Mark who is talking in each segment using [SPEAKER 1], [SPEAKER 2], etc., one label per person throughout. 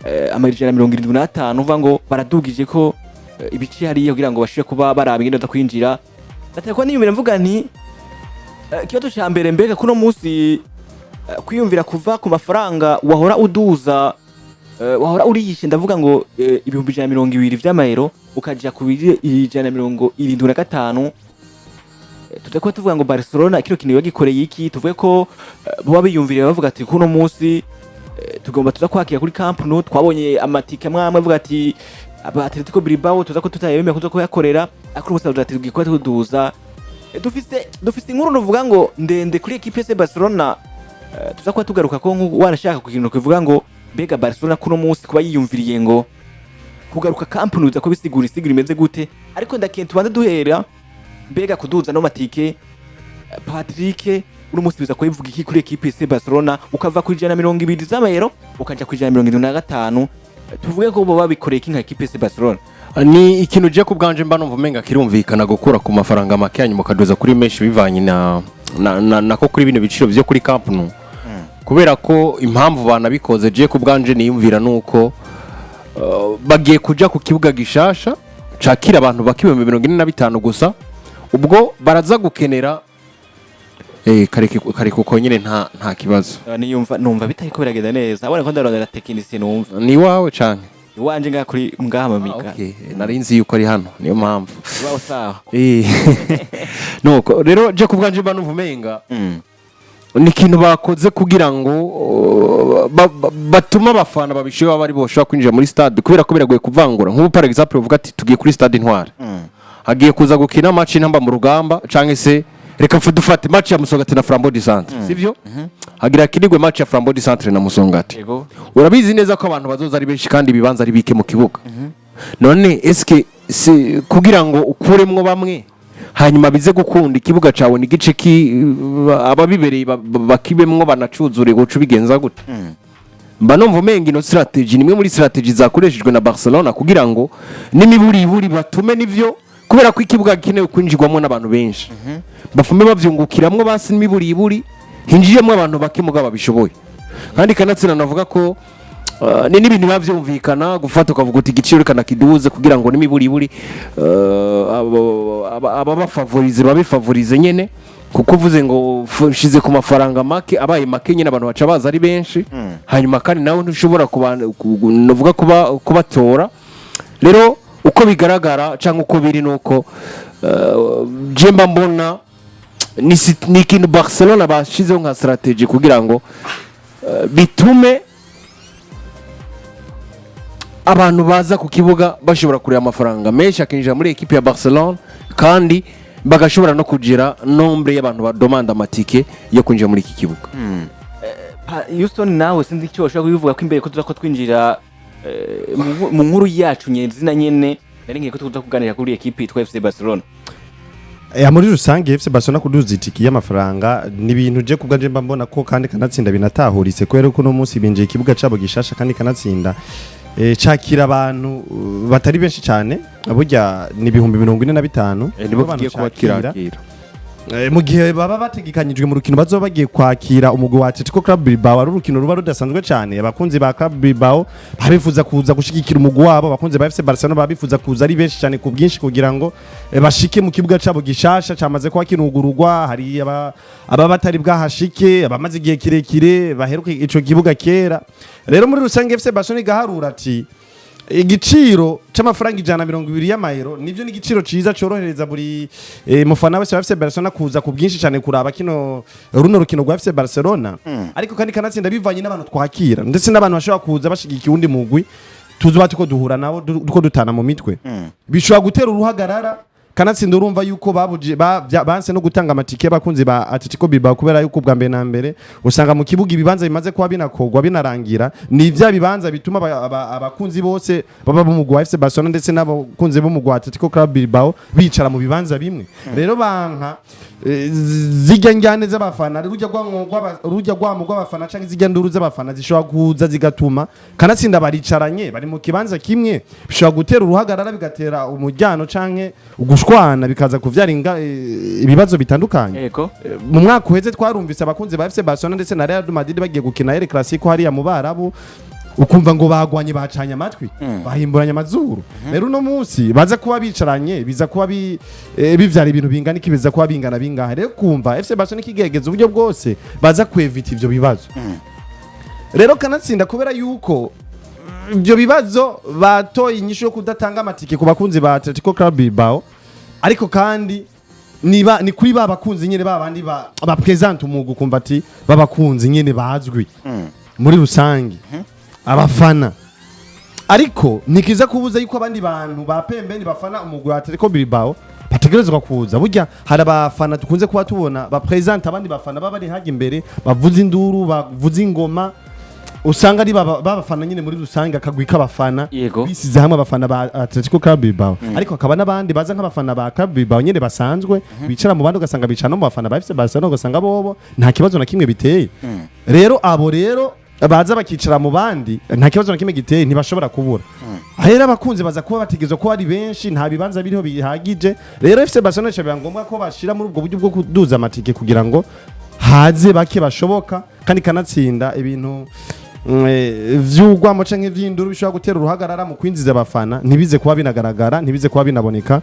[SPEAKER 1] 175, uvuga ngo baradugije ko ibice hariya kugira ngo bashobore kuba baraba ingene baza kwinjira. Nateye ko niyumvira, mvuga nti ikibazo ca mbere, mbega kuno munsi kwiyumvira kuva ku mafaranga wahora uduza, wahora urihishe, ndavuga ngo 120,000 vy'amayero, ukaja ku 175, tuze kuba tuvuga ngo Barcelona kino kintu bagikoreye iki? Tuvuge ko boba biyumviriye bavuga ati kuno munsi tugomba tuza kwakira kuri Camp Nou. Twabonye amatike amwe amwe avuga ati aba Atletico Bilbao tuza ko tutayemeye kuza kuyakorera, ariko ubusa bavuga ati tugiye kuba tuduza. Dufise inkuru nuvuga ngo ndende kuri équipe FC Barcelona, tuza kuba tugaruka ko wanashaka ku kintu kivuga ngo mbega Barcelona kuno munsi kuba yiyumviriye ngo kugaruka Camp Nou ko bisigura isigura imeze gute? Ariko ndakeneye tubanze duhera, mbega kuduza no matike, Patrick, uno munsi biza kubivuga iki kuri équipe FC Barcelona, ukava ku 120 z'amayero ukaja ku 175? Tuvuge ko bo babikoreye iki nka équipe FC Barcelona?
[SPEAKER 2] Ni ikintu je ku bwanje mba numva umenga kirumvikana, gukura ku mafaranga make hanyuma ukaduza kuri menshi bivanye na ko kuri bino biciro vyo kuri Camp Nou, kubera ko impamvu banabikoze, je ku bwanje niyumvira nuko bagiye kuja ku kibuga gishasha cakira abantu baka 45,000 gusa. Ubwo baraza gukenera kareke kareke uko nyine, nta kibazo.
[SPEAKER 1] Niyumva numva bitariko biragenda neza, abona ko ndarondera technicien numva.
[SPEAKER 2] Ni wawe canke?
[SPEAKER 1] Iwanje ngaha kuri ngaha mamika.
[SPEAKER 2] Okay, nari nzi yuko ari hano, niyo mpamvu.
[SPEAKER 1] Iwawe sawa.
[SPEAKER 2] Nuko rero je ku bwanje mba numva umenga ni ikintu bakoze kugira ngo batume abafana babishoboye baba ari bo bashobora kwinjira muri stade, kubera ko biragoye kuvangura. Nk'ubu par exemple uvuga ati tugiye kuri stade Intwari, hagiye kuza gukina match Intamba mu Rugamba, canke se reka dufate match ya Musongati na Flambeau du Centre, sivyo? Hagira kinigwe match ya Flambeau du Centre na Musongati. Urabizi neza ko abantu bazoza ari benshi kandi ibibanza ari bike mu kibuga. None eske si kugira ngo ukuremwo bamwe, hanyuma bize gukunda ikibuga cawe ni igice ki ababibereye bakibemwo banacuzure, guca ubigenza gute? Mba numva umenga ino strategy ni imwe muri strategy zakoreshejwe na Barcelona kugira ngo n'imiburiburi batume nivyo, kubera ko ikibuga gikenewe kwinjirwamo n'abantu benshi, bafume bavyungukiramwo basi n'imiburiburi hinjiyemwo abantu bake mugabo babishoboye. Kandi kanatsinda navuga ko ni n'ibintu biba vyumvikana gufata ukavuga uti igiciro reka nakiduze kugira ngo n'imiburiburi ababafavorize babifavorize nyene, kuko uvuze ngo nshize ku mafaranga make, abaye make nyine abantu baca baza ari benshi. Hanyuma kandi nawe ntushobora novuga kuba kubatora. Rero uko bigaragara cyangwa uko biri nuko je mba mbona ni ikintu Barcelona bashizeho nka strategy kugira ngo bitume abantu baza ku kibuga bashobora kureba amafaranga menshi akinjira muri ekipe ya Barcelona, kandi bagashobora no kugira nombre y'abantu badomanda amatike yo kwinjira muri iki kibuga.
[SPEAKER 1] Houston, nawe sinzi icyo washobora kubivuga ko imbere ko tuza ko twinjira mu nkuru yacu nyezina nyene, nari ngiye ko tuza kuganira kuri ekipe yitwa FC Barcelona.
[SPEAKER 3] Ya, muri rusange FC Barcelona kuduza itiki y'amafaranga ni ibintu je kubwa je mba mbona ko kandi kanatsinda binatahuritse, kubera ko no munsi binjiye ikibuga cabo gishasha, kandi kanatsinda cakira abantu batari benshi cyane, burya ni 45,000
[SPEAKER 2] Nibo
[SPEAKER 3] abantu
[SPEAKER 2] kigiye kuba
[SPEAKER 3] cakira.
[SPEAKER 2] kirakira.
[SPEAKER 3] Mu gihe baba bategekanyijwe mu rukino bazoba bagiye kwakira umugwi wa Atletico Club Bilbao, ari urukino ruba rudasanzwe cyane. Abakunzi ba Club Bilbao babifuza kuza gushigikira umugwi wabo, abakunzi ba FC Barcelona babifuza kuza ari benshi cyane ku bwinshi kugira ngo bashike mu kibuga cabo gishasha camaze kuba kinugururwa. Hari aba batari bwahashike, abamaze igihe kirekire baheruka ico kibuga kera. Rero muri rusange FC Barcelona igaharura ati igiciro c'amafaranga 120 y'amayero nivyo ni igiciro ciza corohereza buri mufana wese wa FC Barcelona kuza ku bwinshi cyane kuraba kino runo rukino rwa FC Barcelona. Ariko kandi kanatsinda bivanye n'abantu twakira, ndetse n'abantu bashobora kuza bashigikiye undi mugwi tuzoba tuko duhura nabo duko dutana mu mitwe, bishobora gutera uruhagarara. Kanatsinda urumva yuko babuje banse no gutanga amatike y'abakunzi ba Atletico Bilbao, kubera yuko bwa mbere na mbere usanga mu kibuga ibibanza bimaze kuba binakogwa binarangira, ni vya bibanza bituma abakunzi bose baba b'umugwi wa FC Barcelona ndetse n'abakunzi b'umugwi wa Atletico Club Bilbao bicara mu bibanza bimwe. Rero banka zijya njyane z'abafana, rujya rwamo rw'abafana canke zijya nduru z'abafana zishobora kuza zigatuma kanatsinda baricaranye bari mu kibanza kimwe, bishobora gutera uruhagarara, bigatera umujyano canke ugushwana, bikaza kuvyara ibibazo bitandukanye. Mu mwaka uheze twarumvise abakunzi ba FC Barcelona ndetse na Real Madrid bagiye gukina El Clasico hariya mu Barabu. Ukumva ngo bagwanye, bacanye amatwi, bahimburanye amazuru. Rero uno munsi baza kuba bicaranye, biza kuba bivyara ibintu bingana iki, biza kuba bingana bingahe? Rero kumva FC Barcelona ikigerageza uburyo bwose baza kwevita ivyo bibazo. Rero kanatsinda, kubera yuko ibyo bibazo batoye inyishu yo kudatanga amatike ku bakunzi ba Atletico Club Bilbao, ariko kandi niba ni kuri ba bakunzi nyene, ba bandi ba present umugwi, kumva ati babakunzi nyene bazwi muri rusange, abafana. Ariko nikiza kubuza yuko abandi bantu ba pembeni bafana umugwi wa Atletico Bilbao bategerezwa kuza. Burya hari abafana dukunze kuba tubona ba present abandi bafana, baba bari hajya imbere, bavuza induru, bavuza ingoma, usanga ari babafana nyine muri rusange, akagwi k'abafana bisize hamwe, abafana ba Atletico Club Bilbao. Ariko hakaba n'abandi baza nk'abafana ba Club Bilbao nyine basanzwe bicara mu bandi, ugasanga bicara no mu bafana ba FC Barcelona, ugasanga bobo nta kibazo na kimwe biteye. Rero abo rero baza bakicara mu bandi, nta kibazo na kimwe giteye, ntibashobora kubura. Rero abakunzi baza kuba bategerezwa kuba ari benshi, nta bibanza biriho bihagije. Rero FC Barcelona biba ngombwa ko bashira muri ubwo buryo bwo kuduza amatike kugira ngo haze bake bashoboka, kandi kanatsinda ibintu vy'urwamo canke vy'induru bishobora gutera uruhagarara mu kwinjiza abafana ntibize kuba binagaragara, ntibize kuba binaboneka,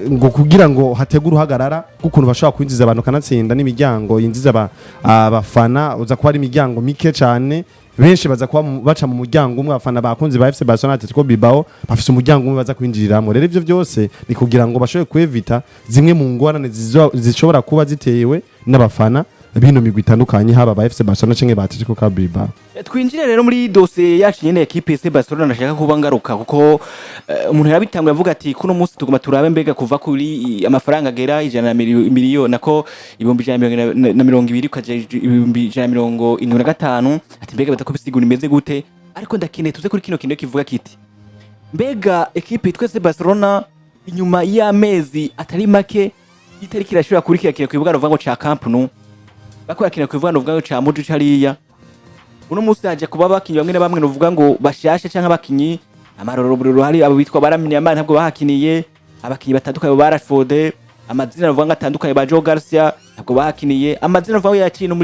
[SPEAKER 3] ngo kugira ngo hategwe uruhagarara rw'ukuntu bashobora kwinjiza abantu. Kanatsinda n'imiryango yinjiza abafana uza kuba ari imiryango mike cane, benshi baza kuba baca mu muryango umwe. Abafana bakunzi ba FC Barcelona, Atletico Bilbao bafise umuryango umwe baza kwinjiriramwo. Rero ivyo byose ni kugira ngo bashobore kwevita zimwe mu ngorane zishobora kuba zitewe n'abafana bino migwi itandukanye, haba ba FC Barcelona canke ba Atletico Club Bilbao.
[SPEAKER 1] Twinjire rero muri dosiye yacu nyene, ekipe FC Barcelona. Ndashaka kuba ngaruka kuko umuntu yarabitanguye avuga ati kuno munsi tuguma turabe mbega kuva kuri amafaranga agera ijana na miliyoni, nako 120,000 ukaja 175,000, ati mbega baza kubisigura imeze gute? Ariko ndakeneye tuze kuri kino kintu kivuga kiti: mbega ekipe yitwa FC Barcelona, inyuma y'amezi atari make itariki irashobora kurikira ku kibuga ruvuga ngo ca Camp Nou, bakurakina ku kibuga ruvuga ngo ca Montjuic hariya, uno munsi haje kuba abakinyi bamwe na bamwe nuvuga ngo bashasha canke abakinyi amarorero hari abo bitwa baramini amana ntabwo bahakiniye, abakinyi batandukanye ba Rashford, amazina nuvuga ngo atandukanye ba Joe Garcia ntabwo bahakiniye, amazina nuvuga ngo yaciye no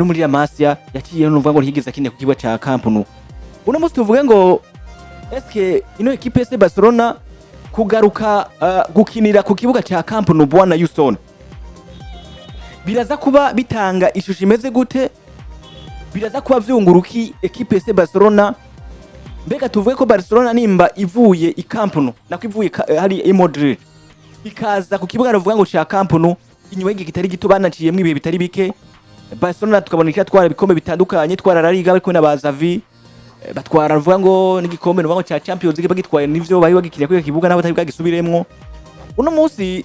[SPEAKER 1] muri La Masia yaciye, nuvuga ngo ntiyigeze akiniye ku kibuga ca Camp Nou. Uno munsi tuvuge ngo eske ino ekipe FC Barcelona kugaruka gukinira ku kibuga ca Camp Nou, bwana Houston, biraza kuba bitanga ishusho imeze gute? Biraza kuba vyunguruki ekipe FC Barcelona? Mbega tuvuge ko Barcelona nimba ivuye i Camp Nou, nako ivuye hari i Madrid, ikaza ku kibuga ruvuga ngo ca Camp Nou inyuma y'igihe kitari gito banaciyemwo ibihe bitari bike, Barcelona tukabona iratwara ibikombe bitandukanye, twara La Liga bari kumwe na ba Xavi, batwara ruvuga ngo n'igikombe ruvuga ngo ca Champions League bagitwaye, nivyo bari bagikiriye kuri kibuga nabo batari bwagisubiremwo. Uno munsi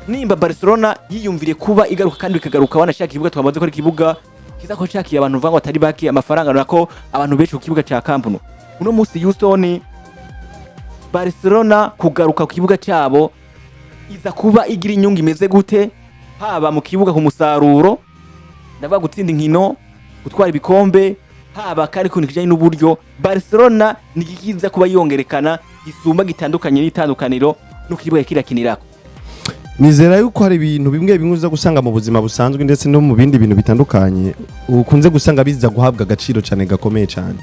[SPEAKER 1] nimba Barcelona yiyumviriye kuba igaruka kandi ikagaruka wanashaka ikibuga twamaze ko ari ikibuga kiza ko cakiye abantu uvuga ngo atari bake, amafaranga nako abantu benshi ku kibuga ca Camp Nou, uno munsi Houston, Barcelona kugaruka ku kibuga cyabo iza kuba igira inyungu imeze gute, haba mu kibuga ku musaruro, ndavuga gutsinda inkino, gutwara ibikombe, haba kandi ku kijanye n'uburyo? Barcelona ni ikiza kuba yongerekana gisumba gitandukanye n'itandukaniro no kibuga kirakinirako?
[SPEAKER 3] Nizera yuko hari ibintu bimwe bimwe uza gusanga mu buzima busanzwe ndetse no mu bindi bintu bitandukanye ukunze gusanga biza guhabwa agaciro cyane gakomeye cyane.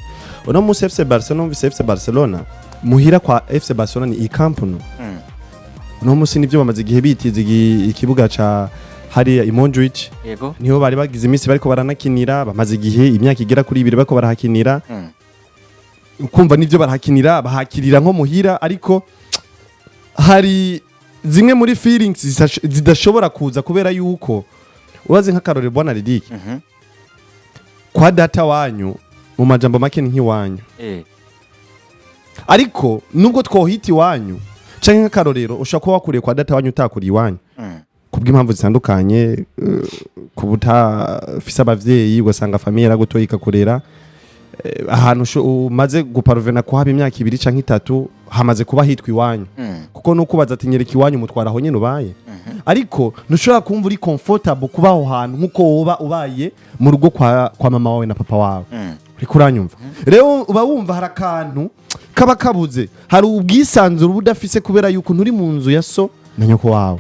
[SPEAKER 3] Uno munsi FC Barcelona, numvise FC Barcelona muhira kwa FC Barcelona ni i Camp Nou. Uno munsi nivyo bamaze igihe bitiza ikibuga ca hariya i Montjuic. Niho bari bagize iminsi bariko baranakinira, bamaze igihe, imyaka igera kuri 2 bariko barahakinira. Ukumva nivyo barahakinira, bahakirira nko muhira, ariko hari zimwe muri feelings zidashobora kuza, kubera yuko urazi nk'akarore, bwana Ridiki, kwa data wanyu mu majambo make ni nk'iwanyu. Ariko nubwo twohita iwanyu canke nk'akarorero, ushobora kuba wakuriye kwa data wanyu utakuriye iwanyu kubw'impamvu zitandukanye, kuba utafise abavyeyi, ugasanga famille yaragutoye ikakurera ahantu umaze guparuvena kuhaba imyaka 2 canke 3, hamaze kuba hitwa iwanyu. Kuko nukubaza ati nyereka iwanyu, mutwara aho nyene ubaye. Ariko ntushobora kumva uri comfortable kuba aho hantu nkuko woba ubaye mu rugo kwa mama wawe na papa wawe. Uriko uranyumva? Rero uba wumva hari akantu kaba kabuze, hari ubwisanzure uba udafise kubera yuko nturi mu nzu ya so na nyoko wawe.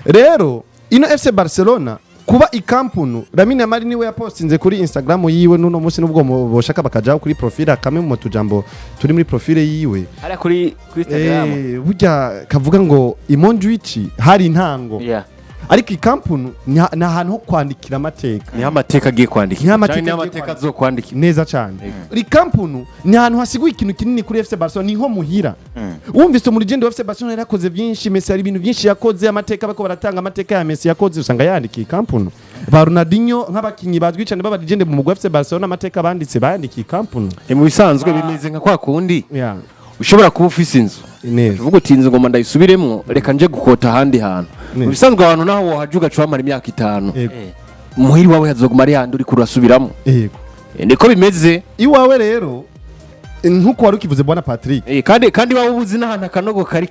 [SPEAKER 3] Rero ino FC Barcelona Kuba i Camp Nou, Lamine Yamal niwe yapostinze kuri Instagram yiwe nuno munsi, nubwo boshaka bakajaho kuri profile, kamwe mu tujambo turi muri profile yiwe
[SPEAKER 1] Hariya kuri Instagram.
[SPEAKER 3] Burya kavuga ngo i Montjuic hari intango, ariko i Camp Nou ni ahantu ho kwandikira amateka.
[SPEAKER 2] Niho amateka agiye kwandikira.
[SPEAKER 3] Niho amateka
[SPEAKER 2] Canke niho
[SPEAKER 3] agiye
[SPEAKER 2] amateka
[SPEAKER 3] kwandikira.
[SPEAKER 2] azokwandikira.
[SPEAKER 3] Neza cyane. I Camp Nou ni ahantu hasiguye ikintu kinini kuri FC Barcelona, niho muhira. Wumvise mu rugendo wa FC Barcelona yarakoze byinshi, Messi hari ibintu byinshi yakoze, amateka bako baratanga amateka ya Messi yakoze, usanga yandikiye Camp Nou. Ba Ronaldinho nk'abakinyi bazwi cyane b'aba legend mu mugwi wa FC Barcelona, amateka banditse bayandikiye Camp Nou.
[SPEAKER 2] Mu bisanzwe bimeze nka kwa kundi ushobora kuba ufise inzu, uvuga uti inzu ngoma ndayisubiremwo, reka nje gukota ahandi hantu. Mu bisanzwe ahantu naho wohaja ugaca wamara imyaka 5, muhiri wawe hazoguma ari handi uriko urasubiramo. Niko bimeze.
[SPEAKER 3] Iwawe rero, nkuko wari ukivuze, bwana Patrick,
[SPEAKER 2] Kandi waba ubuzi n'ahantu akanogo kari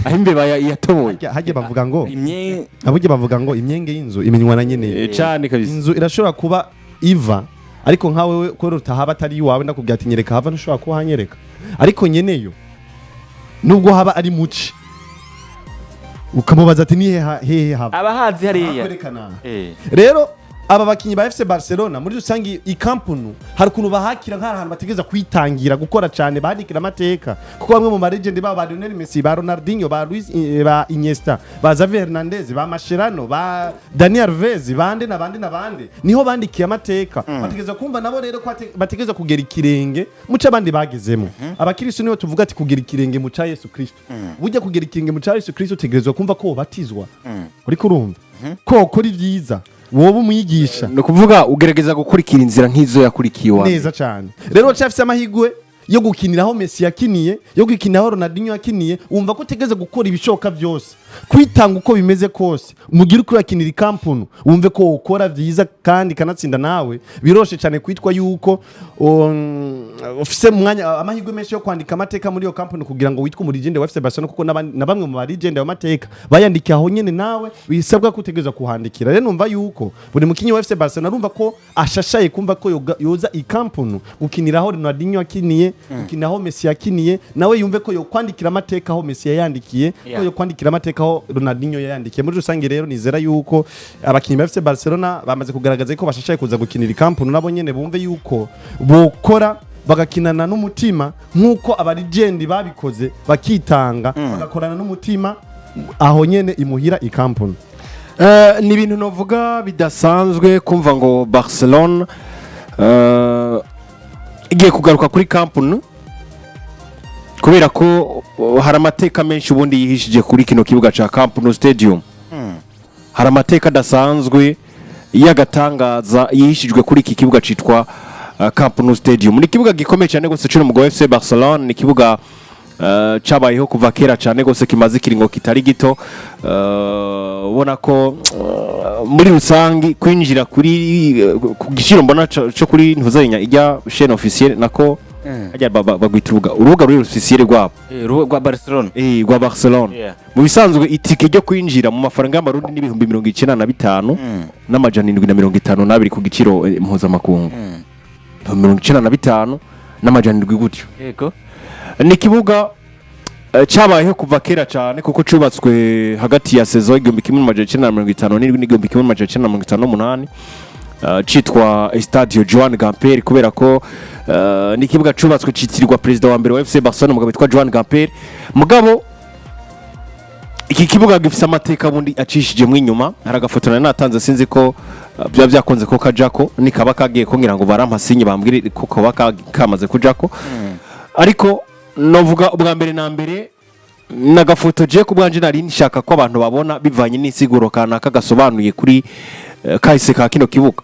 [SPEAKER 2] aho imbeba yatoboye.
[SPEAKER 3] Hajya bavuga ngo
[SPEAKER 1] Imye.
[SPEAKER 3] Aburya bavuga ngo imyenge y'inzu imenywa na nyene.
[SPEAKER 2] Cane kabisa.
[SPEAKER 3] Inzu irashobora kuba iva, ariko nka wewe kubera utahaba atari iwawe, ndakubwira ati nyereka hava, ntushobora kuhanyereka, ariko nyeneyo nubwo haba ari muci ukamubaza ati nihe hehe hava,
[SPEAKER 1] Abahazi hariya.
[SPEAKER 3] akwerekana. Rero aba bakinyi ba FC Barcelona muri rusange, i Camp Nou hari ukuntu bahakira nk'ahantu bategereza kwitangira gukora cyane, bandikira amateka, kuko bamwe mu ba legend babo, ba Lionel Messi, ba Ronaldinho, ba Luis, ba Iniesta, ba Xavi Hernandez, ba Mascherano, ba Dani Alves, bande na bande na bande, niho bandikiye amateka. Bategereza kumva nabo rero ko bategereza kugera ikirenge muco abandi bagezemo. Abakristo nibo tuvuga ati kugera ikirenge mu ca Yesu Kristo. Burya kugera ikirenge mu ca Yesu Kristo utegerezwa kumva ko wobatizwa, uriko urumva ko ukora ibyiza, wowe umwigisha.
[SPEAKER 2] Ni ukuvuga ugerageza gukurikira inzira nk'izo yakurikiye iwawe.
[SPEAKER 3] Neza cyane. Rero cyafise amahigwe yo gukiniraho Messi yakiniye, yo gukiniraho Ronaldinho yakiniye, wumva ko utegereza gukora ibishoboka byose, kwitanga uko bimeze kose, mugire uko urakinira i Camp Nou, wumve ko ukora byiza kandi kanatsinda. Nawe biroshe cyane kwitwa yuko ufise umwanya, amahirwe menshi yo kwandika amateka muri iyo Camp Nou kugira ngo witwe umu legend wa FC Barcelona, kuko na bamwe mu ba legend ayo mateka bayandikiye aho nyene, nawe bisabwa ko utegereza kuhandikira. Rero numva yuko buri mukinyi wa FC Barcelona arumva ko ashashaye kumva ko yoza i Camp Nou gukiniraho Ronaldinho yakiniye, gukiniraho Messi yakiniye, nawe yumve ko yokwandikira amateka aho Messi yayandikiye, ko yokwandikira amateka aho Ronaldinho yayandikiye. Muri rusange rero nizera yuko abakinyi ba FC Barcelona bamaze kugaragaza ko bashashaye kuza gukinira i Camp Nou, nabo nyene bumve yuko bokora bagakinana n'umutima nk'uko aba legend babikoze, bakitanga, bagakorana n'umutima aho nyene imuhira i Camp Nou.
[SPEAKER 2] Ni ibintu novuga bidasanzwe kumva ngo Barcelona igiye kugaruka kuri Camp Nou, kubera ko hari amateka menshi ubundi yihishije kuri kino kibuga ca Camp Nou Stadium. Hari amateka adasanzwe y'agatangaza yihishijwe kuri iki kibuga citwa Camp Nou Stadium. Ni ikibuga gikomeye cyane gose cyo mu FC Barcelona. Ni ikibuga cabayeho kuva kera cyane gose, kimaze ikiringo kitari gito. Ubona ko muri rusangi kwinjira kuri ku giciro mbona co kuri ntuzenya ijya chaîne officielle, nako hajya bagwita urubuga ruri officielle rwabo.
[SPEAKER 1] Urubuga rwa Barcelona.
[SPEAKER 2] Rwa Barcelona. Mu bisanzwe itike ryo kwinjira mu mafaranga y'amarundi n'ibihumbi 95,752 ku giciro mpuzamakungu, 95,700 gutyo. Ni ikibuga cyabayeho kuva kera cyane, kuko cyubatswe hagati ya saison 1957 n'1958, citwa Estadio Joan Gamper, kubera ko ni ikibuga cubatswe citirirwa perezida wa mbere wa FC Barcelona, umugabo witwa Joan Gamper. Mugabo iki kibuga gifise amateka bundi acishijemo inyuma. Hari agafoto nari natanze, sinzi ko byaba byakunze ko kajako, nikaba kagiye ko ngira ngo barampasinye bambwire ko kaba kamaze kujako. Ariko novuga ubwa mbere na mbere nagafoto je ku bwanje nari nshaka ko abantu babona, bivanye n'insiguro kanaka gasobanuye kuri kahise ka kino kibuga,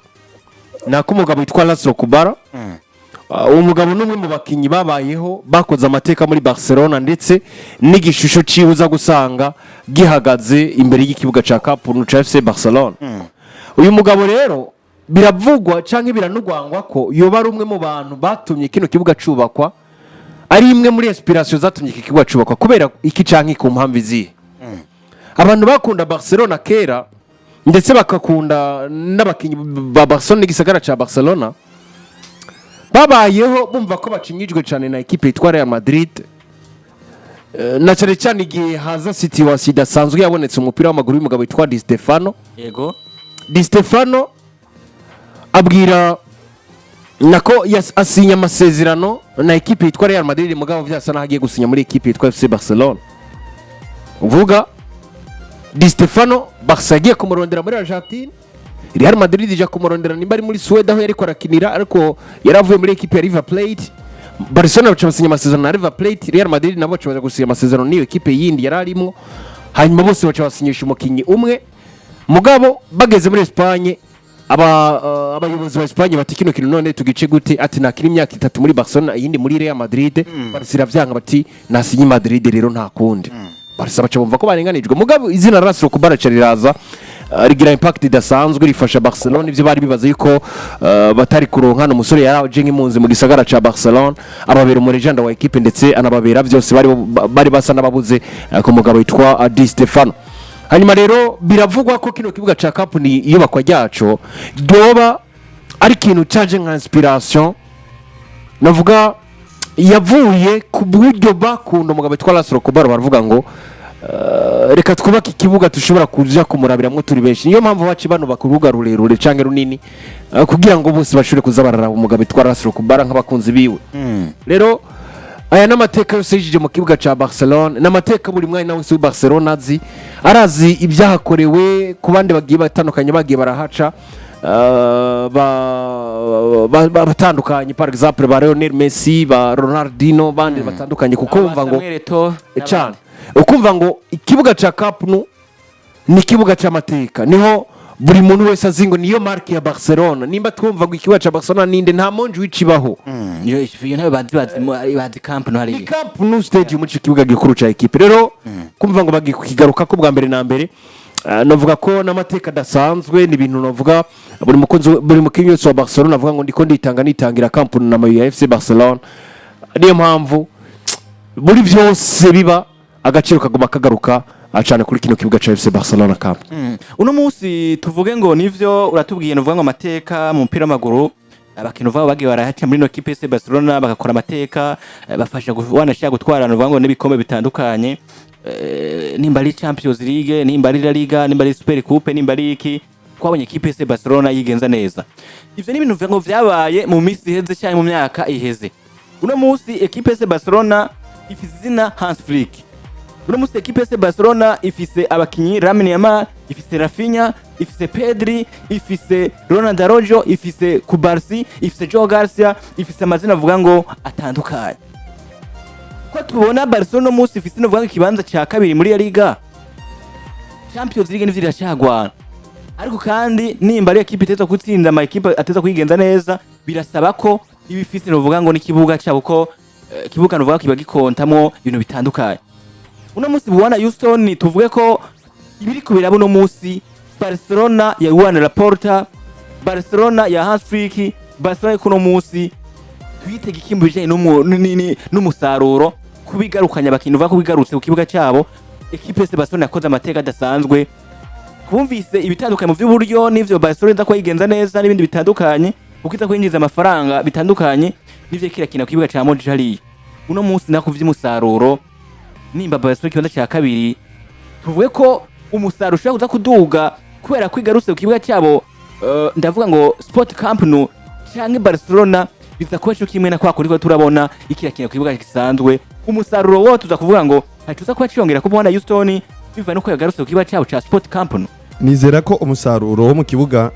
[SPEAKER 2] nako umugabo witwa Laszlo Kubala. Uwo mugabo ni umwe mu bakinyi babayeho bakoze amateka muri Barcelona, ndetse n'igishusho ciwe uza gusanga gihagaze imbere y'ikibuga ca Camp Nou ca FC Barcelona. Uyu mugabo rero biravugwa canke biranugwangwa ko yoba ari umwe mu bantu batumye kino kibuga cubakwa, ari imwe muri inspiration zatumye iki kibuga cubakwa. Kubera iki canke ku mpamvu izihe? Abantu bakunda Barcelona kera, ndetse bakakunda n'abakinyi ba Barcelona n'igisagara ca Barcelona, babayeho bumva ko bacinyijwe cyane na ekipe yitwa Real Madrid. Na cyane cyane igihe haza situation idasanzwe yabonetse umupira w'amaguru y'umugabo witwa Di Stefano. Di Stefano abwira nako asinya amasezerano na ekipe yitwa Real Madrid, mugabo vyasa naho agiye gusinya muri ekipe yitwa FC Barcelona. Uvuga Di Stefano, Barca yagiye kumurondera muri Argentine, Real Madrid ija kumurondera nimba ari muri Suède aho yariko arakinira, ariko yari avuye muri ekipe ya River Plate. Barcelona baca basinya amasezerano na River Plate, Real Madrid nabo baca baja gusinya amasezerano n'iyo ekipe yindi yari arimo, hanyuma bose baca basinyisha umukinyi umwe. Mugabo bageze muri Espagne, abayobozi ba Espagne bati: "Kino kintu none tugice gute?" Ati: "Nakina imyaka 3 muri Barcelona, iyindi muri Real Madrid." Barca iravyanga, bati: "Nasinye Madrid rero, nta kundi." Barca baca bumva ko barenganijwe, mugabo izina Laszlo Kubala riraza, rigira impact idasanzwe, rifasha Barcelona ivyo bari bibaza yuko batari kuronka. Umusore yaraje nk'impunzi mu gisagara ca Barcelona, ababera umu légende wa équipe, ndetse anababera byose bari basa n'ababuze ku mugabo witwa Di Stefano. Hanyuma rero biravugwa ko kino kibuga ca Camp Nou, iyubakwa ryaco ryoba ari ikintu caje nka inspiration, navuga yavuye ku buryo bakunda umugabo witwa Laszlo Kubala. Baravuga ngo reka twubake ikibuga dushobora kuja kumurabiramwo turi benshi. Niyo mpamvu baci banubaka urubuga rurerure canke runini, kugira ngo bose bashobore kuza bararaba umugabo witwa Laszlo Kubala nk'abakunzi biwe. Rero aya n'amateka yose yijije mu kibuga ca Barcelona, n'amateka buri mwanya wese w'i Barcelona azi, arazi ibyahakorewe ku bandi bagiye batandukanye bagiye barahaca, batandukanye, par exemple ba Lionel Messi, ba Ronaldinho, bandi batandukanye, kuko bumva ngo
[SPEAKER 1] Samuel Eto'o.
[SPEAKER 2] Cyane, ukumva ngo ikibuga ca Camp Nou ni ikibuga cy'amateka, niho buri muntu wese azi ngo niyo marque ya Barcelona. Nimba twumva ngo ikibuga ca Barcelona ninde, nta Montjuic ibaho.
[SPEAKER 1] Iyo nayo bazi Camp Nou
[SPEAKER 2] Ni
[SPEAKER 1] hariya.
[SPEAKER 2] Camp Nou Stadium, ico kibuga gikuru ca ekipe. Rero kumva ngo bagiye kukigaruka ko bwa mbere na mbere, navuga ko n'amateka adasanzwe, ni ibintu navuga buri mukunzi, buri mukinnyi wese wa Barcelona avuga ngo ndiko nditanga, nitangira Camp Nou na maillot ya FC Barcelona. Niyo mpamvu muri byose biba agaciro kaguma kagaruka cyane kuri kino kibuga ca FC Barcelona Camp.
[SPEAKER 1] Uno munsi tuvuge ngo nivyo uratubwiye, nuvuga ngo amateka mu mupira w'amaguru, abakintu babo bagiye barahaca muri no kipe FC Barcelona bagakora amateka, bafasha wanashaka gutwara, nuvuga ngo n'ibikombe bitandukanye, nimba ari Champions League, nimba ari La Liga, nimba ari Super Coupe, nimba ari iki, twabonye kipe FC Barcelona yigenza neza. Ivyo ni ibintu ngo vyabaye mu minsi iheze cyangwa mu myaka iheze. Uno munsi ekipe FC Barcelona ifise izina Hans Flick. Uno munsi ekipe FC Barcelona ifise abakinyi Lamine Yamal, ifise Raphinha, ifise Pedri, ifise Ronald Araujo, ifise Cubarsi, ifise Joao Garcia, ifise amazina avuga ngo atandukanye. Ko tubona Barcelona uno munsi ifise novuga ngo ikibanza cya kabiri muri La Liga, Champions League nivyo iracagwana, ariko kandi nimba ari ekipe iteza gutsinda ama ekipe ateza kwigenza neza, birasaba ko iba ifise novuga ngo n'ikibuga cyabo, ko ikibuga novuga kiba gikontamwo ibintu bitandukanye. Uno munsi, bwana Houston, tuvuge ko ibiri kubiraba uno munsi, Barcelona ya Juan Laporta, Barcelona ya Hans Flick, Barcelona kuno munsi twitege iki mu bijanye n'umusaruro kubigarukanya abakinyi, uvuga ko bigarutse ku kibuga cyabo? Ekipe FC Barcelona yakoze amateka adasanzwe. Twumvise ibitandukanye mu by'uburyo n'ivyo Barcelona iza kuba yigenza neza n'ibindi bitandukanye, kuko iza kwinjiza amafaranga bitandukanye n'ivyo kirakina ku kibuga ca Montjuic hariya. Uno munsi nako vy'umusaruro, nimba Barcelona ikibanza cya kabiri, tuvuge ko umusaruro ushobora kuza kuduga kubera ko igarutse ku kibuga cyabo, ndavuga ngo Sport Camp Nou canke Barcelona biza kuba cyo kimwe na kwa kuri ko turabona ikirakina ku kibuga gisanzwe. Umusaruro wo tuza kuvuga ngo ntacuza kuba ciyongera kubona, Houston, biva nuko yagarutse ku kibuga cyabo ca Sport Camp Nou.
[SPEAKER 3] Nizera ko umusaruro wo mu kibuga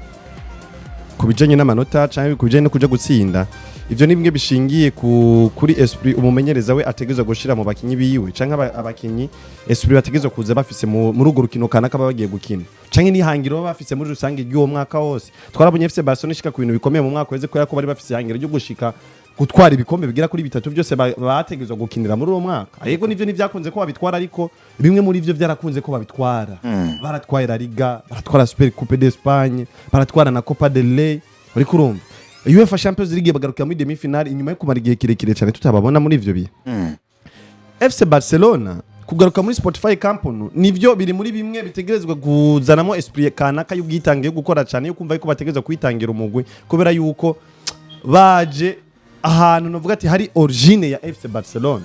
[SPEAKER 3] ku bijanye n'amanota canke ku bijanye no kuja gutsinda, ivyo ni bimwe bishingiye kuri esprit umumenyereza we ategerezwa gushira mu bakinyi biwe, canke abakinyi esprit bategerezwa kuza bafise muri urwo rukino kanaka baba bagiye gukina, canke n'ihangiro baba bafise muri rusange ry'uwo mwaka wose. Twarabonye FC Barcelona ishika ku bintu bikomeye mu mwaka weze kubera ko bari bafise ihangiro ryo gushika gutwara ibikombe bigera kuri bitatu byose bategerezwa gukinira muri uwo mwaka. Yego, nivyo ntivyakunze ko babitwara, ariko bimwe muri ivyo vyarakunze ko babitwara. Baratwaye La Liga, baratwara Super Coupe d'Espagne, baratwara na Copa del Rey. Uriko urumva UEFA Champions League bagarukira muri demi finale inyuma yo kumara igihe kirekire cyane tutababona muri ivyo bihe. FC Barcelona kugaruka muri Spotify Camp Nou nivyo biri muri bimwe bitegerezwa kuzanamo esprit kanaka y'ubwitange, yo gukora cyane, yo kumva yuko bategerezwa kwitangira umugwi, kubera yuko baje Ahantu novuga ati hari origine ya FC Barcelona,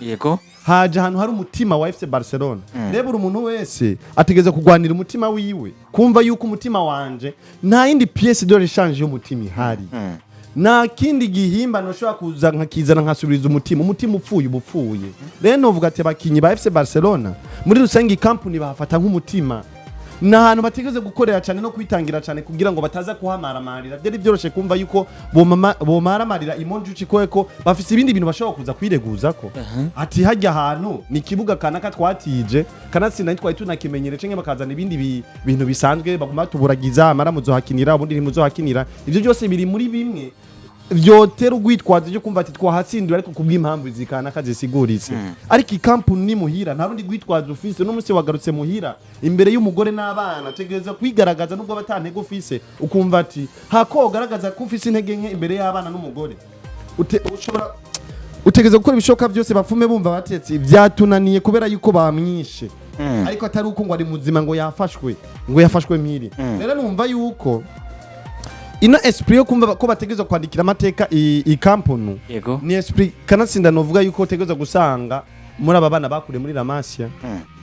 [SPEAKER 3] haje ahantu hari umutima wa FC Barcelona. Rero buri umuntu wese ategereza kugwanira umutima wiwe, kumva yuko umutima wanje nta yindi pièce de rechange y'umutima ihari, nta kindi gihimba ntushobora kuza nkakizana nkasubiriza umutima. Umutima upfuye uba upfuye. Rero novuga ati abakinyi ba FC Barcelona muri rusange company bahafata nk'umutima, ni ahantu bategereza gukorera cyane no kwitangira cyane kugira ngo bataza kuhamaramarira. Byari byoroshye kumva yuko bomaramarira i Montjuic ko bafise ibindi bintu bashobora kuza kwireguza ko ati hajya ahantu ni ikibuga kanaka twatije, kanatsinda ntitwari tunakimenyere, canke bakazana ibindi bintu bisanzwe baguma batuburagiza amara muzohakinira, ubundi ntimuzohakinira. Ivyo byose biri muri bimwe vyotera urwitwazo ryo kumva ati twahatsindiwe, ariko kubw'impamvu zikanaka zisiguritse. Ariko i Camp Nou muhira, nta rundi rwitwazo ufise. N'umunsi wagarutse muhira imbere y'umugore n'abana, tegereza kwigaragaza nubwo batantege ufise, ukumva ati hako ugaragaza ko ufise intege nke imbere y'abana n'umugore. Ushobora utegereza gukora ibishoboka byose bapfume bumva batetse byatunaniye kubera yuko bamwishe, ariko atari uko ngo ari muzima, ngo yafashwe, ngo yafashwe mpiri. Rero numva yuko ino esprit yo kumva ko bategerezwa kwandikira amateka i Camp Nou ni esprit kanatsinda novuga yuko utegerezwa gusanga muri aba bana bakuriye muri La Masia,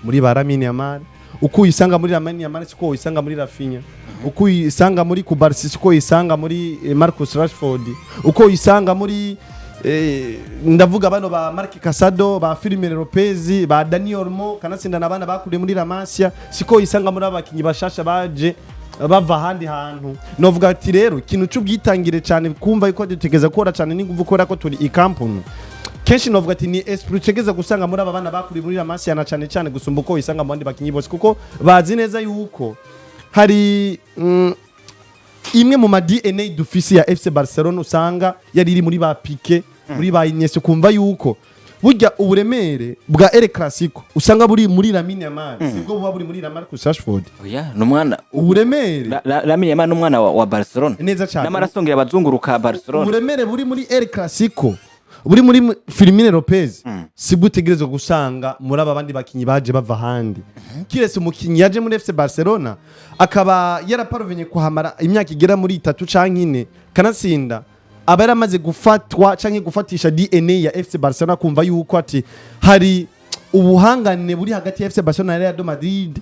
[SPEAKER 3] muri ba Lamine Yamal. Uko uyisanga muri Lamine Yamal siko uyisanga muri Raphinha, uko uyisanga muri Cubarsi siko uyisanga muri Marcus Rashford, uko uyisanga muri ndavuga bano ba Marc Casado, ba Fermin Lopez, ba Dani Olmo, kanatsinda n'abana bakuriye muri La Masia, siko uyisanga muri abakinyi bashasha baje bava ahandi hantu. Novuga ati rero ikintu c'ubwitangire cyane, kumva yuko dutegereza gukora cyane n'inguvu kubera ko turi i Camp Nou, kenshi novuga ati ni esprit utegeza gusanga muri aba bana bakuriye muri La Masia na cyane cyane gusumba uko uyisanga mu bandi bakinyi bose, kuko bazi neza yuko hari imwe mu ma DNA dufise ya FC Barcelona usanga yari iri muri ba Piqué, muri ba Iniesta, kumva yuko burya uburemere bwa El Clasico usanga buri muri Lamine Yamal sibwo buba buri muri Marcus Rashford.
[SPEAKER 1] Oya, ni umwana.
[SPEAKER 3] Uburemere
[SPEAKER 1] Lamine Yamal ni umwana wa Barcelona.
[SPEAKER 3] Neza cyane.
[SPEAKER 1] N'amaraso ngira abazunguruka Barcelona.
[SPEAKER 3] Uburemere buri muri El Clasico buri muri Fermin Lopez sibwo utegerezwa gusanga muri aba bandi bakinyi baje bava ahandi, kiretse umukinyi yaje muri FC Barcelona akaba yaraparuvenye kuhamara imyaka igera muri 3 canke 4, kanatsinda aba yaramaze gufatwa canke gufatisha DNA ya FC Barcelona, kumva yuko ati hari ubuhangane buri hagati ya FC Barcelona na Real Madrid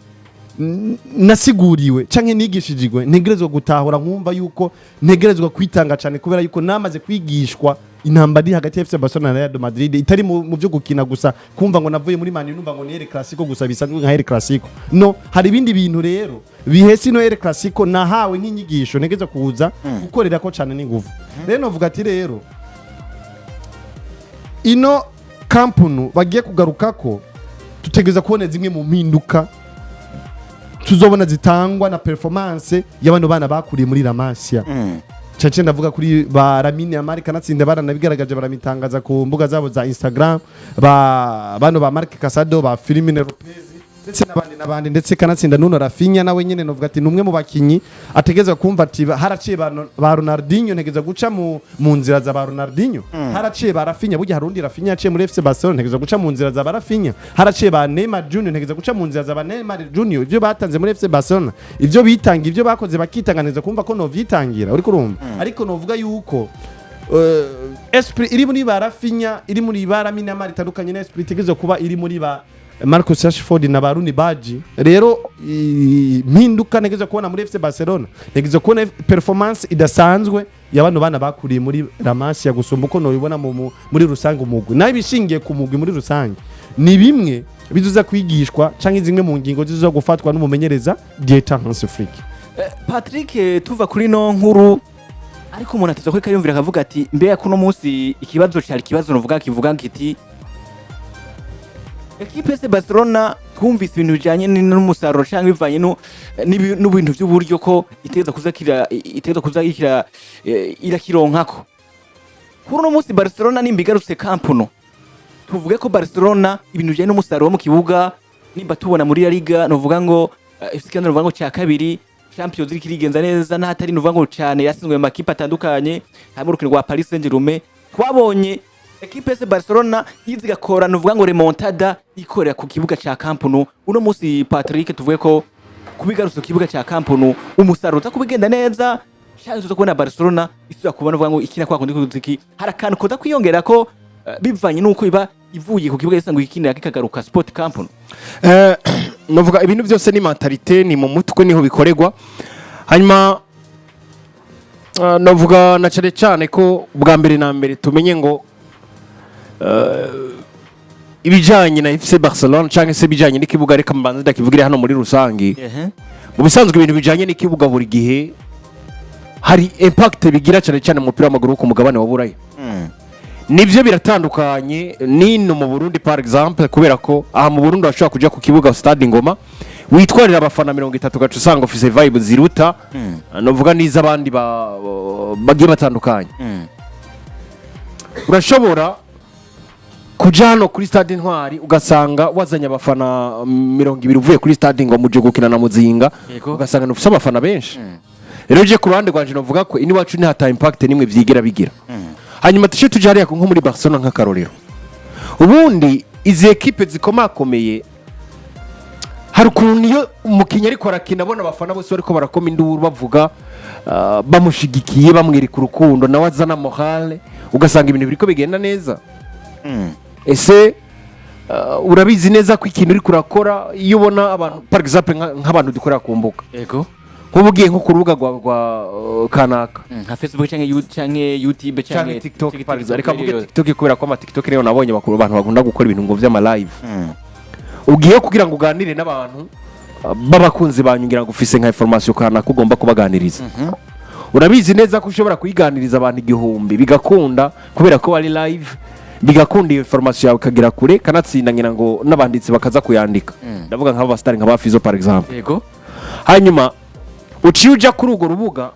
[SPEAKER 3] nasiguriwe canke nigishijwe, ntegerezwa gutahura, nkumva yuko ntegerezwa kwitanga cyane kubera yuko namaze kwigishwa intambara iri hagati ya FC Barcelona na Real Madrid itari mu byo gukina gusa, kumva ngo navuye muri Man U numva ngo ni El Clasico gusa bisanzwe nka El Clasico. No hari ibindi bintu rero bihese ino El Clasico nahawe nk'inyigisho ntegerezwa kuza gukorera ko cyane n'inguvu. Rero novuga ati rero ino Camp Nou bagiye kugaruka ko tutegereza kubona zimwe mu mpinduka tuzobona zitangwa na performance y'abano bana bakuriye muri La Masia. Cace ndavuga kuri ba Lamine Yamal, kanatsinda baranabigaragaje, baramitangaza ku mbuga zabo za Instagram, ba bano ba Marc Casado, ba Fermin Lopez, ndetse n'abandi n'abandi, ndetse kanatsinda nuno Raphinha nawe nyene novuga ati numwe mu bakinyi ategeza kumva ati haraciye ba Ronaldinho, ntegeza guca mu nzira za ba Ronaldinho, haraciye ba Raphinha, burya harundi Raphinha yaciye muri FC Barcelona, ntegeza guca mu nzira za ba Raphinha, haraciye ba Neymar Junior, ntegeza guca mu nzira za ba Neymar Junior. Ivyo batanze muri FC Barcelona, ivyo bitanga, ivyo bakoze bakitanganiza, kumva ko novyitangira, uriko urumva. Ariko novuga yuko esprit iri muri ba Raphinha, iri muri ba Lamine Yamal itandukanye na esprit itegerezwa kuba iri muri ba Marcus Rashford na ba Rooney Baji. Rero impinduka ntegerezwa kubona muri FC Barcelona, ntegerezwa kubona performance idasanzwe ya bano bana bakuriye muri La Masia gusumba uko nobibona muri rusange umugwi. Nayo ibishingiye ku mugwi muri rusange ni bimwe bizuza kwigishwa canke zimwe mu ngingo zizoza gufatwa n'umumenyereza Dieter Hans Flick.
[SPEAKER 1] Patrick, tuva kuri no nkuru, ariko umuntu ateza kuri kayumvira akavuga ati mbega kuno munsi ikibazo cyari ikibazo novuga kivuga kiti ekipe FC Barcelona twumvise ibintu bijanye n'umusaruro cyangwa bivanye n'ibintu by'uburyo ko itegereza kuza kira irakironkako. Kuri uno munsi Barcelona nimba igarutse Camp Nou, tuvuge ko Barcelona ibintu bijanye n'umusaruro wo mu kibuga, nimba tubona muri La Liga novuga ngo ifite ikibanza novuga ngo cya kabiri, Champions League irigenza neza n'ahatari novuga ngo cyane, yatsinzwe mu makipe atandukanye harimo urukino rwa Paris Saint-Germain. Twabonye ekipe FC Barcelona iza igakora novuga ngo remontada ikorera ku kibuga ca Camp Nou. Uno munsi Patrick, tuvuge ko kubigarutse ku kibuga ca Camp Nou umusaruro uza kubigenda neza. Cyangwa tuza kubona Barcelona isubira kubona uvuga ngo ikina kwa kundi kuziki, hari akantu koza kwiyongera ko bivanye nuko iba ivuye ku kibuga isanzwe ikinira, kikagaruka Sport Camp Nou.
[SPEAKER 2] Novuga ibintu byose ni mentalité, ni mu mutwe niho bikorerwa. Hanyuma novuga na cyane cyane ko bwa mbere na mbere tumenye ngo ibijyanye na FC Barcelona cyangwa se ibijyanye n'ikibuga, reka mbanze ndakivugire hano muri rusange. Mu bisanzwe ibintu bijyanye n'ikibuga buri gihe hari impact bigira, cyane cyane mu mupira w'amaguru wo ku mugabane wa Buraya. Nibyo, biratandukanye n'ino mu Burundi par exemple, kubera ko aha mu Burundi urashobora kujya ku kibuga Stade Ngoma witwarira abafana 30, ugaca usanga ufise vibe ziruta novuga n'iz'abandi bagiye batandukanye. Urashobora kuja hano kuri Stade Intwari ugasanga wazanye abafana 20 uvuye kuri Stade Ngoma uje gukina na Muzinga, ugasanga ntufise abafana benshi. Rero je ku ruhande rwanje novuga ko iwacu ntihata impact nimwe vyigira bigira. Hanyuma tuce tuja hariya nko muri Barcelona nk'akarorero. Ubundi izi ekipe zikomakomeye, hari ukuntu iyo umukinnyi ariko arakina abona abafana bose bariko barakoma induru, bavuga, bamushigikiye, bamwereka urukundo, nawe azana morale, ugasanga ibintu biriko bigenda neza. Ese urabizi neza ko ikintu uriko urakora, iyo ubona abantu, par exemple nk'abantu dukorera ku mbuga, nk'ubu ugiye nko ku rubuga rwa kanaka,
[SPEAKER 1] Nka Facebook canke canke YouTube
[SPEAKER 2] canke
[SPEAKER 1] canke
[SPEAKER 2] TikTok par exemple, reka mvuge TikTok kubera ko ama TikTok niyo nabonye bakuru abantu bakunda gukora ibintu ngo vy'ama live. Ugiye kugira ngo uganire n'abantu b'abakunzi banyu, ngira ngo ufise nka information kanaka ugomba kubaganiriza, urabizi neza ko ushobora kuyiganiriza abantu 1000 bigakunda, kubera ko bari live, bigakunda iyo information yawe ikagera kure, kanatsinda ngira ngo n'abanditsi bakaza kuyandika. Ndavuga nk'aba basitari nka ba Fizo par exemple. Hanyuma uciye uja kuri urwo rubuga,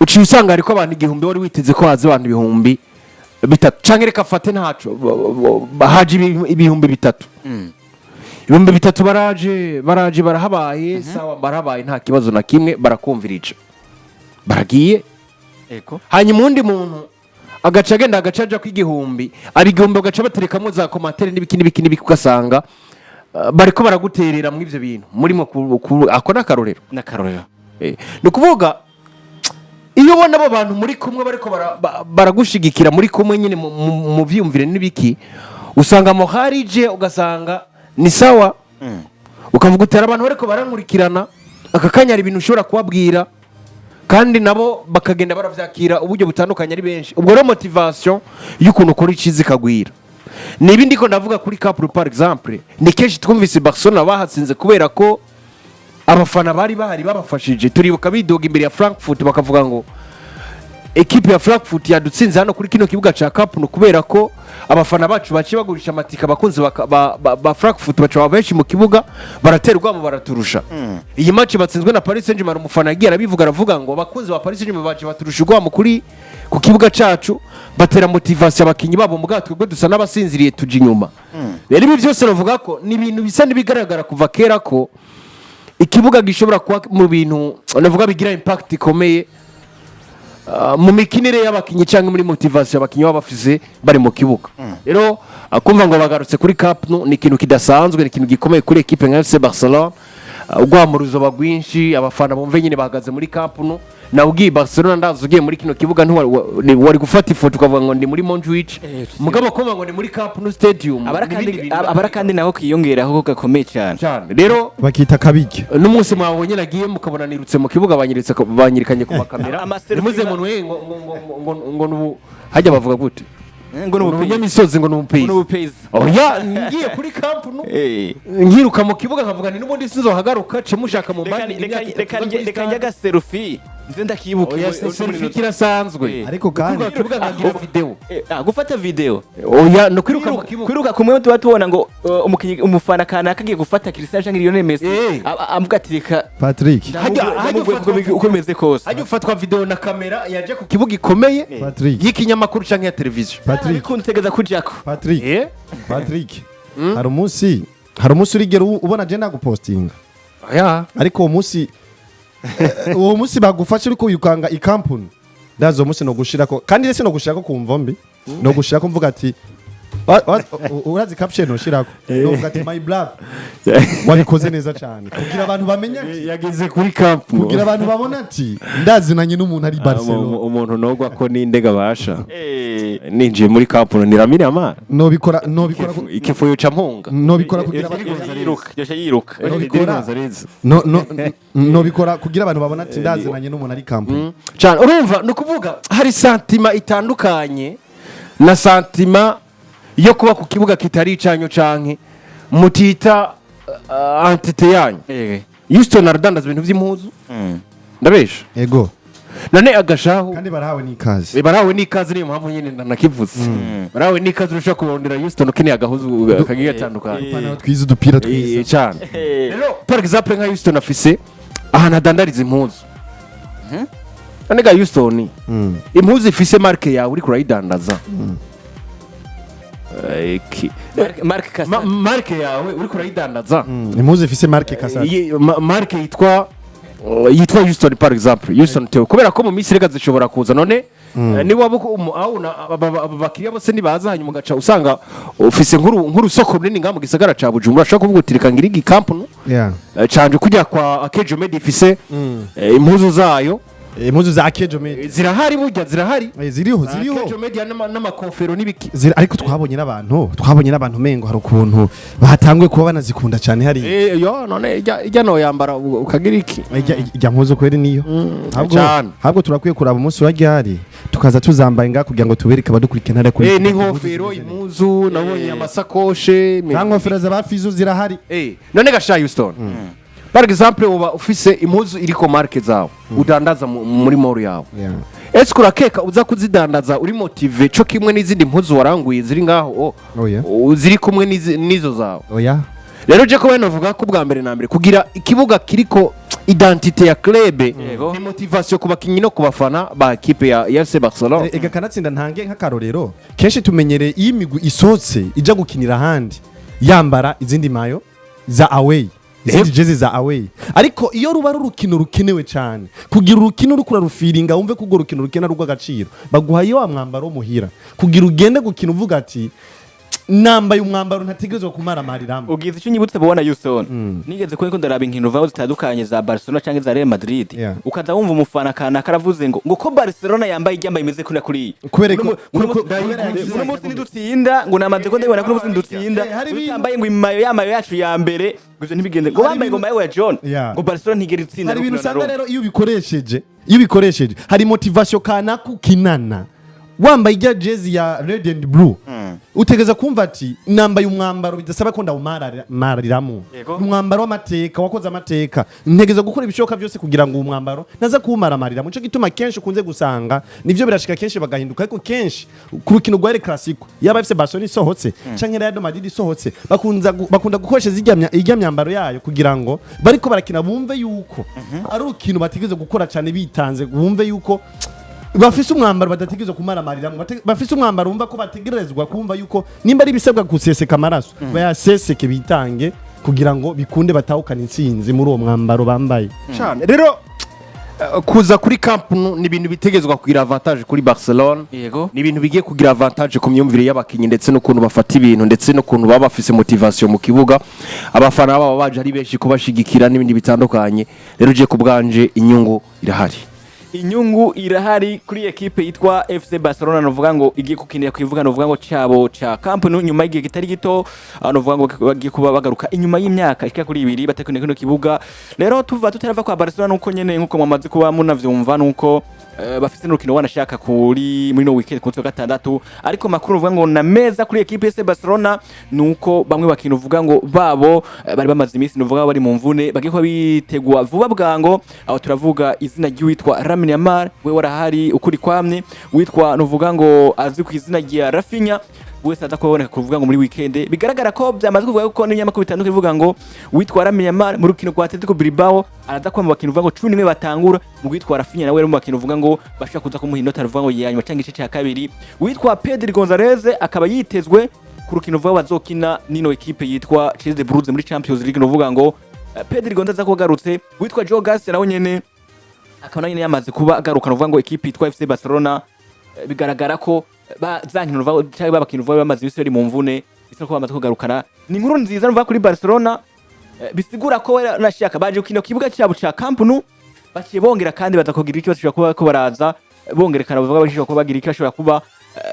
[SPEAKER 2] uciye usanga hariko abantu 1000, wari witeze ko haza abantu 3000, canke reka fate ntaco, haje 3000. 3000 baraje, baraje, barahabaye, sawa, barahabaye, nta kibazo na kimwe, barakumvirije, baragiye. Hanyuma uwundi muntu agaca agenda, agaca aja ku 1000, aba 1000 bagaca baterekamo za commentaires n'ibiki n'ibiki n'ibiki, ugasanga bariko baraguterera muri ivyo bintu murimo ako n'akarorero.
[SPEAKER 1] N'akarorero.
[SPEAKER 2] Ni ukuvuga iyo ubona abo bantu muri kumwe bariko baragushigikira, muri kumwe nyine mu vyiyumvire n'ibiki, usanga moharije, ugasanga ni sawa, ukavuga utera abantu bariko barankurikirana aka kanya, hari ibintu ushobora kubabwira kandi nabo bakagenda baravyakira uburyo butandukanye ari benshi. Ubwo rero motivation y'ukuntu ukora iciza ikagwira. Ni ibindi ko ndavuga kuri Camp Nou par exemple, ni kenshi twumvise Barcelona bahatsinze kubera ko abafana bari bahari babafashije. Turibuka bidoga imbere ya Frankfurt, bakavuga ngo ekipe ya Frankfurt yadutsinze hano kuri kino kibuga ca Camp Nou kubera ko abafana bacu baciye bagurisha amatike, abakunzi ba Frankfurt baca baba benshi mu kibuga, baratera urwamo, baraturusha. Iyi match batsinzwe na Paris Saint-Germain, umufana yagiye arabivuga, aravuga ngo abakunzi ba Paris Saint-Germain baje baturusha urwamo ku kibuga cacu, batera motivation abakinyi babo, mugabo twebwe dusa n'abasinziriye, tuja inyuma. Rero ibi byose bavuga ko ni ibintu bisa n'ibigaragara kuva kera ko ikibuga gishobora kuba mu bintu navuga bigira impact ikomeye mu mikinire y'abakinyi cyangwa muri motivation abakinyi baba bafise bari mu kibuga. Rero kumva ngo bagarutse kuri Camp Nou ni ikintu kidasanzwe, ni ikintu gikomeye kuri ekipe nka FC Barcelona. Urwamo ruzoba rwinshi, abafana bumve nyine bahagaze muri Camp Nou. Nawe ugiye Barcelona, ndazi ugiye muri kino kibuga wari gufata ifoto ukavuga ngo ndi muri Montjuic, mugabo kumva ngo ni muri Camp Nou Stadium
[SPEAKER 1] abara
[SPEAKER 2] ni ibindi
[SPEAKER 1] kandi
[SPEAKER 2] bintu.
[SPEAKER 1] Abara kandi naho kiyongeraho gakomeye cyane.
[SPEAKER 2] Cyane. Rero
[SPEAKER 3] bakita kabirya.
[SPEAKER 2] N'umunsi mwabonye nagiye mukabona nirutse mu kibuga, banyiritse, banyirikanye ku makamera,
[SPEAKER 1] Amaselfie
[SPEAKER 2] nimuze ngo nwe ngo nubu hajya bavuga gute?
[SPEAKER 1] Ngo
[SPEAKER 2] ngo
[SPEAKER 1] ni
[SPEAKER 2] umunyamisozi, ngo ni umupezi.
[SPEAKER 1] N'ubupezi.
[SPEAKER 2] Oya, ngiye kuri Camp Nou nkiruka mu kibuga nkavuga nti n'ubundi sinzohagaruka, ce mushaka mu mbandi.
[SPEAKER 1] Reka njye agaselfie nze ndakibuka.
[SPEAKER 2] Oya, selfie kirasanzwe.
[SPEAKER 3] Ariko kandi
[SPEAKER 2] kwiruka kibuga nkagira video.
[SPEAKER 1] Gufata video.
[SPEAKER 2] Oya, no kwiruka mu kibuga.
[SPEAKER 1] Kwiruka kumwe tuba tubona ngo umukinyi, umufana kanaka agiye gufata Cristiano canke Lionel Messi, avuga ati reka
[SPEAKER 3] Patrick.
[SPEAKER 2] Hajya
[SPEAKER 1] uko bimeze kose.
[SPEAKER 2] Hajya ufatwa video na kamera yaje ku kibuga ikomeye
[SPEAKER 3] Patrick.
[SPEAKER 2] y'ikinyamakuru canke ya televiziyo.
[SPEAKER 3] Patrick.
[SPEAKER 1] Ariko ntegeza kujako.
[SPEAKER 3] Patrick. Patrick, hari umunsi urigera ubona je nagupostinga?
[SPEAKER 2] Oya.
[SPEAKER 3] Ariko uwo munsi bagufashe uriko wirukanga ikampuni, ndazi uwo munsi no gushirako, kandi ese no gushirako ku mvo mbi, no gushirako mvuga ati Urazi caption ushirako, novuga ati: "My brother, wabikoze neza cyane," kugira abantu bamenye ati
[SPEAKER 2] Yageze kuri Camp Nou.
[SPEAKER 3] Kugira abantu babone ati ndazinanye n'umuntu ari Barcelona.
[SPEAKER 2] Umuntu nogwa ko n'indega basha ninjiye muri Camp Nou ni Lamine Yamal.
[SPEAKER 3] Nobikora
[SPEAKER 2] Ikefu yoca mpunga.
[SPEAKER 3] Nobikora kugira
[SPEAKER 1] Yiruka, yoca yiruka.
[SPEAKER 3] Nobikora.
[SPEAKER 2] Gonzalez.
[SPEAKER 3] No, no, nobikora kugira abantu babone ati ndazinanye n'umuntu ari Camp Nou.
[SPEAKER 2] Cyane. Urumva, ni ukuvuga hari sentiment itandukanye na sentiment yo kuba ku kibuga kitari icanyu canke mutita entité yanyu. Houston aradandaza ibintu by'impuzu, ndabesha?
[SPEAKER 3] Ego.
[SPEAKER 2] None agashahu
[SPEAKER 3] Kandi barahawe n'ikaze.
[SPEAKER 2] Barahawe n'ikaze, niyo mpamvu nyine nanakivuze. Barahawe n'ikaze, urashobora kurondera Houston ukeneye agahuzu kagiye gatandukanye.
[SPEAKER 3] Ipantaro twiza, udupira twiza.
[SPEAKER 2] Cyane. Rero par exemple nka Houston afise ahantu adandariza impuzu. None ga Houston, impuzu ifise marque yawe uriko urayidandaza,
[SPEAKER 1] Marc Casado.
[SPEAKER 2] Marque yawe uriko urayidandaza.
[SPEAKER 3] Impuzu ifise marque Casado.
[SPEAKER 2] Marque yitwa Houston, par exemple Houston Teo, kubera ko mu minsi rega zishobora kuza. None niba waba awuna aba bakiriya bose nibaza, hanyuma ugaca usanga ufise nk'urusoko runini ngaha mu gisagara ca Bujumbura, ushobora kuvuga uti reka ngire igikampunu canje kujya kwa Akejo Media ifise impuzu zayo.
[SPEAKER 3] Impuzu za Akejo Media.
[SPEAKER 2] Zirahari, burya zirahari.
[SPEAKER 3] Ziriho, ziriho.
[SPEAKER 2] Akejo Media n'amakofero n'ibiki.
[SPEAKER 3] Ariko twabonye n'abantu mengo hari ukuntu batanguye kuba banazikunda cyane hariya.
[SPEAKER 2] Yo none ijya no yambara ukagira iki?
[SPEAKER 3] Ijya mpuzu kweri niyo ahubwo.
[SPEAKER 2] Cyane.
[SPEAKER 3] Ahubwo turakwiye kuraba umunsi wa ryari tukaza tuzambaye ngaha kugira ngo tubereke abadukurikirana hariya kuri
[SPEAKER 2] N'inkofero, impuzu, nabonye amasakoshe.
[SPEAKER 3] Za nkofero za ba Fizo zirahari.
[SPEAKER 2] None gasha Houston, par exemple uba ufise impuzu iriko marque zawe udandaza muri mall yawe, ese urakeka uza kuzidandaza uri motivé co kimwe n'izindi mpuzu waranguye ziri ngaho
[SPEAKER 3] Oya.
[SPEAKER 2] ziri kumwe n'izo zawe?
[SPEAKER 3] Oya.
[SPEAKER 2] Rero je kuba navuga ko bwa mbere na mbere kugira ikibuga kiriko identité ya club ni motivation ku bakinyi no ku bafana ba équipe ya FC Barcelona.
[SPEAKER 3] Ega kanatsinda, ntange nk'akarorero, kenshi tumenyereye iyo imigwi isohotse ija gukinira ahandi yambara izindi maillots za away, izindi jezi za away, ariko iyo ruba ari urukino rukenewe cyane, kugira urukino uriko urarufiringa wumve ko urwo rukino rukena rw'agaciro, baguha iyo wa mwambaro wo muhira kugira ugende gukina uvuga ati nambaye umwambaro ntategerezwa kumaramariramo.
[SPEAKER 1] Ugize icyo unyibutse bubona Houston, nigeze kuba ndaraba inkino vaho zitandukanye za Barcelona cyangwa za Real Madrid, ukaza wumva umufana kanaka aravuze ngo ko Barcelona yambaye iryambaye imeze kuriya kuriya.
[SPEAKER 3] Kubera kubera yagize-
[SPEAKER 1] Uno munsi nidutsinda, ngo namaze ko ndabibona ko uno munsi nidutsinda,
[SPEAKER 3] Hari ibintu-
[SPEAKER 1] utambaye ngo imaillot ya maillot yacu ya mbere, ngo ivyo ntibigende, ngo
[SPEAKER 3] Hari
[SPEAKER 1] bambaye ngo
[SPEAKER 3] ibintu-
[SPEAKER 1] maillot ya jaune, ngo Barcelona ntigera itsinda
[SPEAKER 3] Hari ibintu
[SPEAKER 1] no
[SPEAKER 3] usanga
[SPEAKER 1] Roma.
[SPEAKER 3] rero iyo ubikoresheje hari motivation kanaka ukinana wambaye ijya jezi ya red and blue, utegeza kumva ati nambaye umwambaro bidasaba ko ndawumarariramo, umwambaro w'amateka, wakoze amateka, ntegeza gukora ibishoboka byose kugira ngo uwo mwambaro naza kuwumaramariramo. Nico gituma kenshi ukunze gusanga nivyo birashika kenshi bagahinduka, ariko kenshi ku rukino rwa El Clasico, yaba FC Barcelona isohotse canke Real Madrid isohotse, bakunda gukoresha irya myambaro yayo kugira ngo bariko barakina bumve yuko ari urukino bategerezwa gukora cyane bitanze, bumve yuko bafise umwambaro badategerezwa kumaramariramo, bafise umwambaro wumva ko bategerezwa kumva yuko nimba ari ibisabwa guseseka amaraso bayaseseke, bitange kugira ngo bikunde batahukane intsinzi muri uwo mwambaro bambaye.
[SPEAKER 2] Cyane. Rero kuza kuri Camp Nou ni ibintu bitegezwa kugira avantage kuri Barcelona. Ni ibintu bigiye kugira avantage ku myumvire y'abakinnyi ndetse n'ukuntu bafata ibintu ndetse n'ukuntu baba bafise motivation mu kibuga, abafana baba baje ari benshi kubashigikira n'ibindi bitandukanye. Rero uje ku bwanje inyungu irahari.
[SPEAKER 1] Inyungu irahari kuri ekipe yitwa FC Barcelona, novuga ngo igiye kukinira kwivuga novuga ngo cabo ca Camp Nou nyuma y'igihe kitari gito, aho novuga ngo bagiye kuba bagaruka inyuma y'imyaka ishika kuri 2 batakiniye kino kibuga. Rero tuva tutarava kwa Barcelona, nuko nyene nkuko mwamaze kuba munavyumva, nuko bafise n'urukino wanashaka kuri muri no weekend ku munsi wa gatandatu. Ariko makuru uvuga ngo na meza kuri ekipe FC Barcelona nuko bamwe bakina uvuga ngo babo bari bamaze iminsi nuvuga bari mu mvune bagiye kuba bitegwa vuba bwango. Aho turavuga izina ry'uwitwa Lamine Yamal, we warahari ukuri kwamye, witwa nuvuga ngo azwi ku izina rya Raphinha wese aza kuboneka kuvuga ngo muri weekend. Bigaragara ko byamaze kuvuga ko n'ibinyamakuru bitandukanye bivuga ngo witwa Lamine Yamal mu rukino rwa Atletico Bilbao araza kuba mu bakintu uvuga ngo 11 batangura, mu witwa Raphinha nawe mu bakintu uvuga ngo bashobora kuza kumuha inota ruvuga ngo ya nyuma cyangwa igice cya kabiri, witwa Pedri Gonzalez akaba yitezwe ku rukino vuba bazokina nino ekipe yitwa Chelsea de Bruges muri Champions League. Nuvuga ngo Pedri Gonzalez ko agarutse, witwa Joao Garcia nawe nyene akaba nawe nyene yamaze kuba agaruka. Nuvuga ngo ekipe yitwa FC Barcelona bigaragara ko Ba za nkino cyangwa babakintu uva bamaze imisi bari mu mvune, bisa ko bamaze kugarukana. Ni inkuru nziza nuva kuri Barcelona, bisigura ko nashaka baje gukina ku kibuga cyabo ca Camp Nou, baciye bongera kandi baza kugira ikibazo, bashobora kuba ko baraza bongerekana, bavuga bashobora kuba bagira iki, bashobora kuba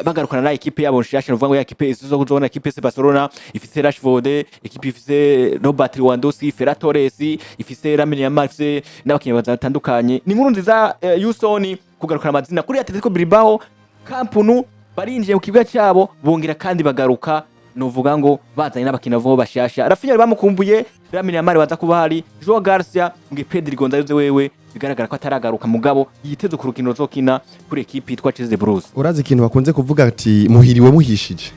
[SPEAKER 1] bagarukana na ekipe yabo nshasha. Nuvuga ngo ya ekipe izo kuzobona ekipe FC Barcelona ifise Rashford, ekipe ifise Robert Lewandowski, Ferran Torres, ifise Lamine Yamal, ifise n'abakinnyi batandukanye. Ni inkuru nziza, Yusoni kugarukana amazina kuri Atletico Bilbao. Camp Nou barinjiye mu kibuga cyabo, bongera kandi bagaruka, nuvuga ngo bazanye n'abakinnyi bavo bashasha. Raphinha bamukumbuye, Lamine Yamal baza kuba hari Joao Garcia, mu Pedri Gonzalez wewe bigaragara ko ataragaruka, mugabo yiteze ku rukino ruzokina kuri ekipe yitwa Chelsea Blues.
[SPEAKER 3] Urazi ikintu bakunze kuvuga ati "Muhiriwe muhishije".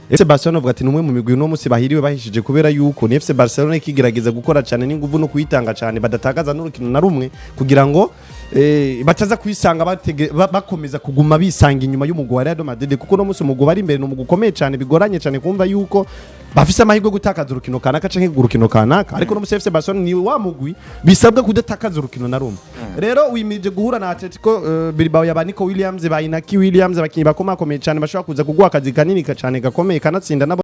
[SPEAKER 3] FC Barcelona bavuga ati ni umwe mu migwi uno munsi bahiriwe bahishije, kubera yuko ni FC Barcelona ikigerageza gukora cyane n'inguvu no kuyitanga cyane, badatakaza n'urukino na rumwe, kugira ngo bataza kwisanga bakomeza kuguma bisanga inyuma y'umugwi wa Real Madrid, kuko uno munsi umugwi bari imbere ni umugwi ukomeye cyane, bigoranye cyane kumva yuko bafise amahirwe yo gutakaza urukino kanaka canke urukino kanaka. Ariko uno munsi FC Barcelona ni wa mugwi bisabwa kudatakaza urukino na rumwe. Rero wimirije guhura na Atletico Bilbao ya ba Nico Williams, ba Inaki Williams, abakinyi bakomakomeye cyane bashobora kuza kuguha akazi kanini cyane gakomeye, kanatsinda nabo.